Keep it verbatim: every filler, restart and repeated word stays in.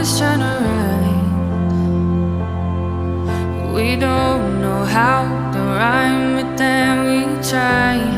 Just trying to rhyme. We don't know how to rhyme, but then we try.